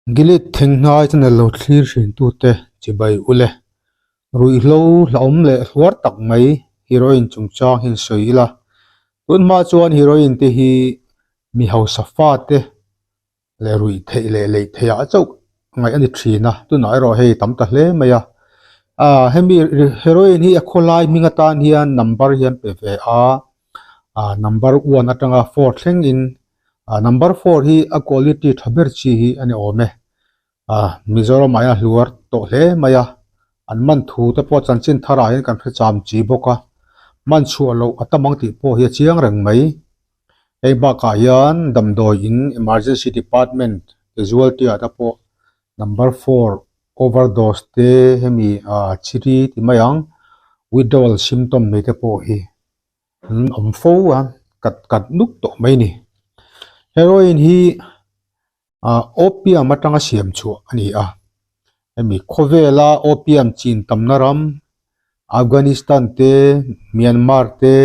Gilead thinghnai channel lo thlir thin tute chibai ule. Ruihhlo hlauhawm leh hluar tak mai heroin chungchang hi an sawi ila. Tun hma chuan heroin te hi mi hausa fate leh ruih theih leh leih theih ah chauh ngaih a ni thin a, tunah erawh hei tam ta hle mai a. Aaa hemi heroin hi a khawlai hming atan hian number hi an pe ve a, aaa number one atanga four thleng in ah number four hi a quality tha ber chi hi a ni awm e ah Mizoram ah hian a hluar tawh hle mai a an man thu te pawh chanchin thar ah hian kan hre cham chi bawk a man chhuah loh a tam ang tih pawh hi a chiang reng mai hei bakah hian damdawi in emergency department casualty ah te pawh number four overdose te hemi ah chiri ti mai ang withdrawal symptom nei te pawh hi. An awm fo a kat kat nuk tawh mai a ni. Heroin hi ah opium atanga siam chhuah a ni a hemi khawvela opium chin tamna ram Afghanistan te Myanmar te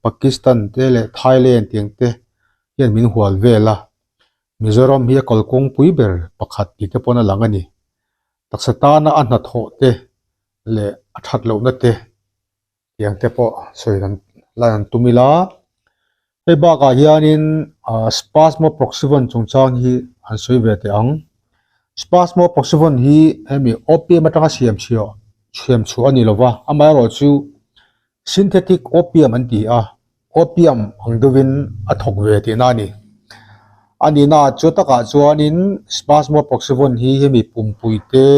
Pakistan te leh Thailand tiang te hian min hual vel a Mizoram hi a kalkawng pui ber pakhat tih te pawn a lang a ni. Taksa tana a hnathawh te leh a that lohna te. Tiang te pawh sawi an lan an tum ila hei bakah hianin ah spasmoproxyvon chungchang hi an sawi ve teh ang spasmoproxyvon hi hemi opium atanga siam chhuah siam chhuah a ni lova amaherawhchu synthetic opium an ti a. Opium ang deuhin a thawk ve tihna a ni. A nihna chu takah chuanin Spasmoproxyvon hi hemi pumpui te,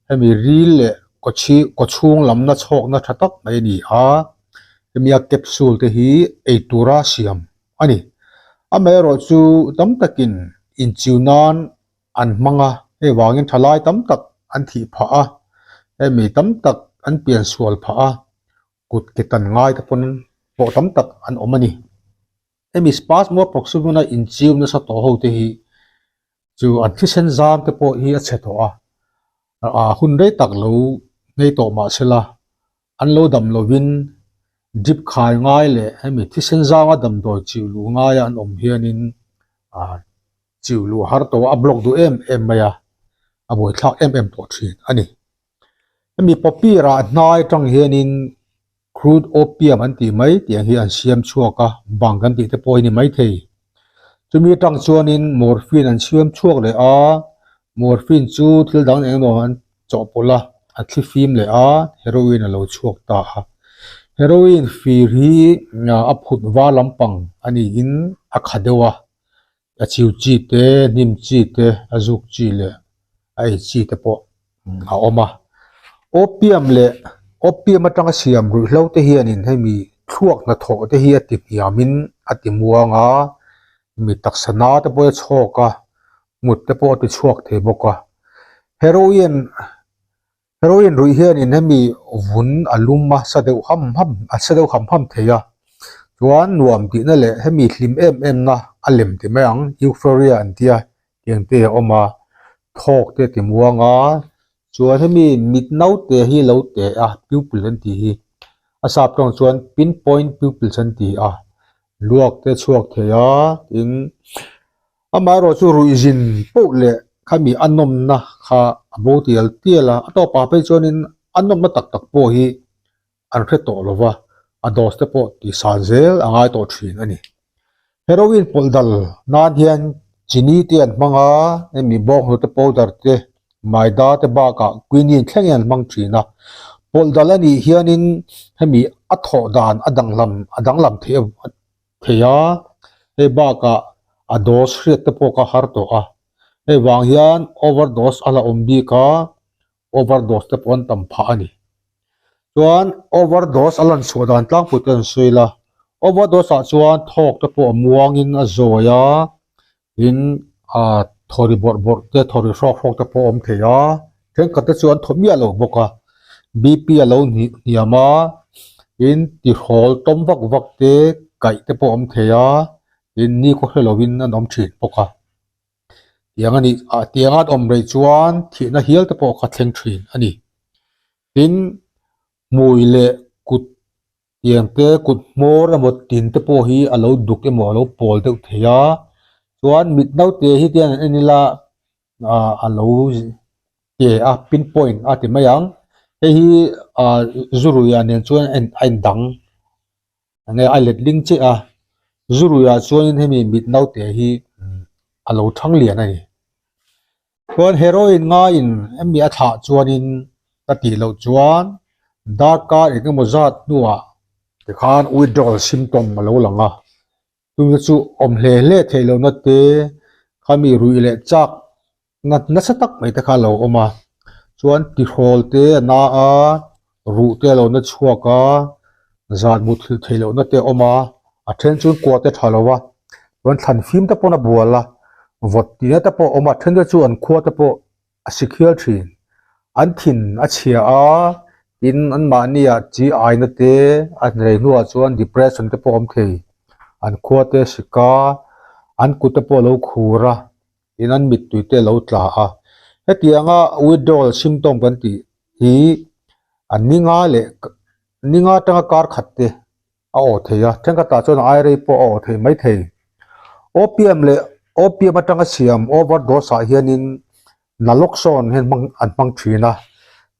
hemi ril leh kawchhi kawchhung lamna chhawkna tha tak mai a ni a, hemi a capsule te hi ei tura siam a ni. Amaherawh chu tam takin inchiu nan an hmang a, hei vangin thalai tam tak an thih phah a, hemi tam tak an piansual phah a. Kut ke tan ngai te pawn pawh tam tak an awm a ni. Hemi Spasmoproxyvon-a inchiu nasa tawh ho te hi chu an thisen zam te pawh hi a chhe tawh a, a hun rei tak lo nghei tawh mah sela an lo dam lovin drip khai ngai leh hemi thisen zanga damdawi chiu luh ngaia an awm hianin chiu luh har tawh a, a block duh em em mai a, a buaithlak em em tawh thin a ni. Hemi poppy rah hnai atang hianin crude opium an tih mai tih ang hi an siam chhuak a, bang kan tih te pawh hi ni maithei. Chumi atang chuanin morphine an siam chhuak leh a, morphine chu thil dang eng emaw an chawhpawlh a, a thli fim leh a, heroin a lo chhuak ta a. Heroin fir hi a phut var lampang a niin a kha deuh a. A chiu chi te, hnim chi te, a zuk chi leh a ei chi te pawh a awm a. Opium leh opium atanga siam ruihhlo te hianin hemi thluak hnathawh te hi a ti hniamin a ti muang a, mi taksa na te pawh hi a chhawk a, mut te pawh a ti chhuak thei bawk a. Heroin Heroin ruih hianin hemi vun a lum a, sa deuh ham ham a sa deuh ham ham thei a, chuan nuam tihna leh hemi hlim em em na a lem ti mai ang euphoria an tia tiang te a awm a, thawk te a ti muang a, chuan hemi mit naute hi lo teh a pupil an tih hi a sap tawng chuan pinpoint pupils an ti a, luak te a chhuak thei a tin. Amaherawh chu ruihzin poh leh khami a nawmna kha a bo tial tial a, a tawpah phei chuanin a nawmna tak tak pawh hi an hre tawh lo va, a dose te pawh tihsan zel a ngai tawh thin a ni. Heroin pawlh dal nan hian chini te an hmang a, hemi bawnghnute powder te, maida te bakah quinine thlengin an hmang thin a, pawlh dal a nih hianin hemi a thawh dan a danglam a danglam theih a. thei a, hei bakah a dose hriat te pawh ka har tawh a, hei vang hian overdose a la awm bik a, overdose te pawh an tam phah a ni. Chuan overdose a lan chhuah dan tlangpui te an sawi la, overdose ah chuan thawk te pawh a muangin a zawi a, tin ah thaw ri bawrh bawrh te thaw ri hrawk hrawk te pawh a awm thei a, thenkhat te chu an thaw miah lo bawk a, B_P a lo hniam a, tin tihrawl tawm vak vak te kaih te pawh a awm thei a, tin ni khaw hre lovin an awm thin bawk a, tiang a nih ah tiang a an awm rei chuan thihna hial te pawh kha thleng thin a ni, tin hmui leh kut Tiang te kut hmawr emaw tin te pawh hi a lo duk emaw a lo pawl deuh thei a, chuan mit naute hi tiang an en ila. Ah a lo ke a pin point a ti mai ang hei hi ah zuruiah nen chuan a in a indang enge a letling chiah a zuruiah chuanin hemi mit naute hi a lo thang lian a ni chuan heroin ngaiin hemi a thlah chuanin ka tih loh chuan darkar engemaw zat hnuah tikhan withdrawal symptom a lo lang a. Tute chu awm hle hle theih lohna te khami ruih leh chak na nasa tak mai te kha a lo awm a, chuan tihrawl te a na a, ruh te a lo na chhuak a, zan mut thil theih lohna te a awm a, a then chu kua te tha lo a, chuan thlan fim te pawn a bual a, vawt tihna te pawh a awm a, a then te chu an khua te pawh a si khial thin. An thin a chhia a, tin anmahniah chi aina te a rei hnuah chuan depression te pawh a awm thei. An khua te a sik a, an kut te pawh a lo khur a, tin an mittui te a lo tla a. Hetianga withdrawal symptom kan tih hi an ninga leh ninga atanga kar khat te a aw thei a, thenkhatah chuan a airei pawh a aw thei mai thei. Opium leh opium atanga siam overdose ah hianin naloxone hian hmang an hmang thin a,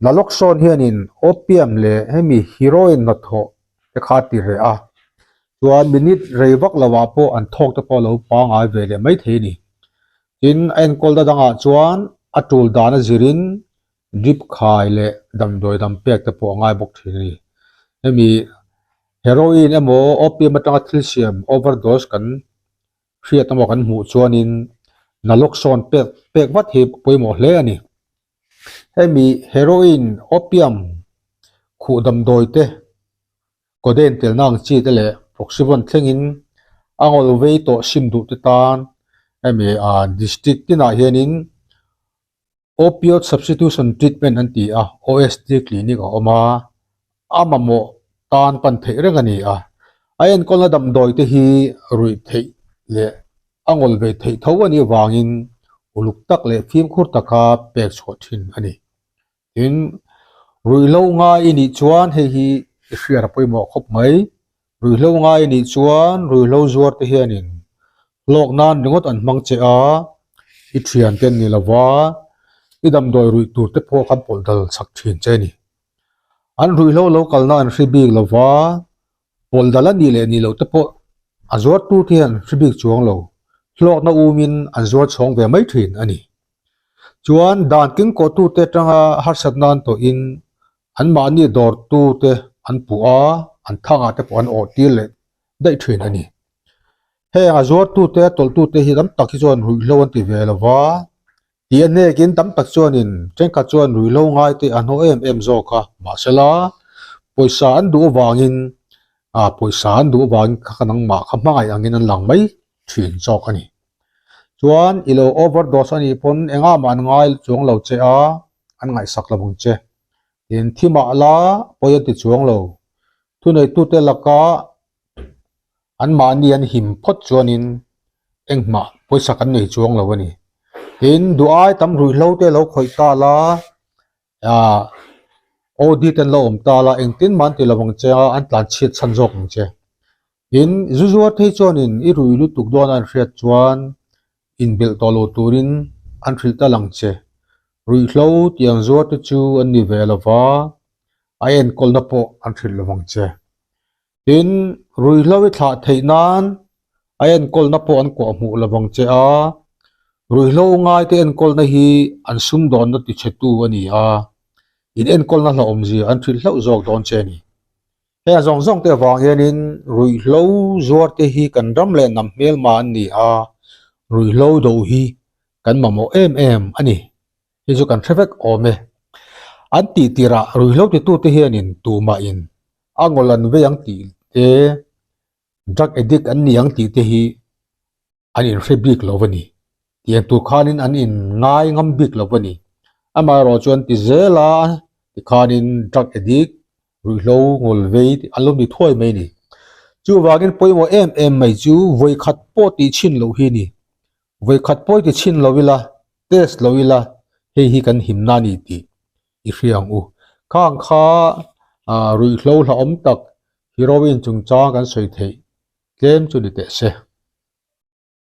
naloxone hianin opium leh hemi heroin hnathawh te kha a ti reh a, chuan minute rei vak lo ah pawh an thawk te pawh a lo pangai ve leh mai thei a ni. Tin, a enkawl na dangah chuan a tul dan a zirin drip khai leh damdawi dam pek te pawh a ngai bawk thin a ni. Hemi heroin emaw opium atanga thil siam overdose kan hriat emaw kan hmuh chuanin naloxone pek pek vat hi pawimawh hle a ni. Hemi heroin, opium khuh damdawi te codeine telna ang chi te leh proxyvon thlengin a ngawl vei tawh sim duh te tan hemi ah district tinah hianin Opioid Substitution Treatment an ti a, OST clinic a awm a, a mamawh tan pan theih reng a ni a. A enkawlna damdawi te hi ruih theih leh a ngawl ve theih tho a nih avangin uluk tak leh fimkhur taka pek chhuah thin a ni. Tin, ruihhlo ngai i nih chuan hei hi i hriat a pawimawh khawp mai. Ruihhlo ngai i nih chuan ruihhlo zuar te hianin hlawk nan ringawt an hmang che a, i thian te an ni lo va, i damdawi ruih tur te pawh kan pawlh dal chak thin che a ni. An ruihhlo lo kalna an hre bik lo va, pawlh dal a nih leh nih loh te pawh a zuar tur te hian an hre bik chuang lo, hlawkna umin an zuar chhawng ve mai thin a ni. Chuan dan kengkawhtute atanga harsatna an tawhin Anmahni dawrtute an puh a, an thangah te pawh an awh tir leh daih thin a ni. Heng a zuartute, a tawlhtute hi tam tak hi chuan ruihhlo an ti ve lo va, tih a hnekin tam tak chuanin thenkhat chuan ruihhlo ngaite an haw em em zawk a, mahsela pawisa an duh avangin ah pawisa an duh avangin kha nangmah kha hmangaih angin an lang mai thin zawk a ni. Chuan i lo overdose a nih pawn engah mah an ngai chuang lo che a, an ngaihsak lo ang che. In thi mah la pawi a ti chuang lo. Thuneitute laka anmahni an him phawt chuanin engmah pawisa kan nei chuang lo a ni. Tin, duh ai tam ruihhlo te lo khawih ta la, ah audit an lo awm ta la, engtin mah an ti lo ang che a, an tlan chhiat chhan zawk ang che. Tin, zu zuar phei chuanin i rui lutuk dawn a an hriat chuan inbelh tawh lo turin an hrilh ta lang che. Ruihhlo tiang zuar te chu an ni ve lo va, a enkawlna pawh an hrilh lo vang che. Tin, ruihhlo i thlah theih nan a enkawlna pawh an kuah hmuh lo vang che a, ruihhlo ngaite enkawlna hi an sumdawnna tichhetu a ni a, in enkawlna hlauhawmzia an hrilh hlauh zawk dawn che a ni. Heng zawng zawng te avang hianin ruihhlo zuar te hi kan ram leh hnam hmelma an ni a, ruihhlo do hi kan mamawh em em a ni. Hei chu kan hre vek awm e. An tih tirah ruihhlo titute hianin tumahin a ngawl an vei ang tih te, drug addict an ni ang tih te hi an inhre bik lo a ni. Tiang tur khanin an in ngai ngam bik lo a ni. Amaherawh chuan ti zel a tikhanin drug addict, ruihhlo, ngawl vei an lo ni thuai mai a ni. Chuvangin pawimawh em em mai chu vawikhat pawh tih chhin loh hi a ni. Vawikhat pawh i ti chhin lo ila, test lo ila, hei hi kan himna a ni tih i hria ang u. Khang kha ruihhlo hlauhawm tak heroin chungchang kan sawi theih tlem chu ni teh se.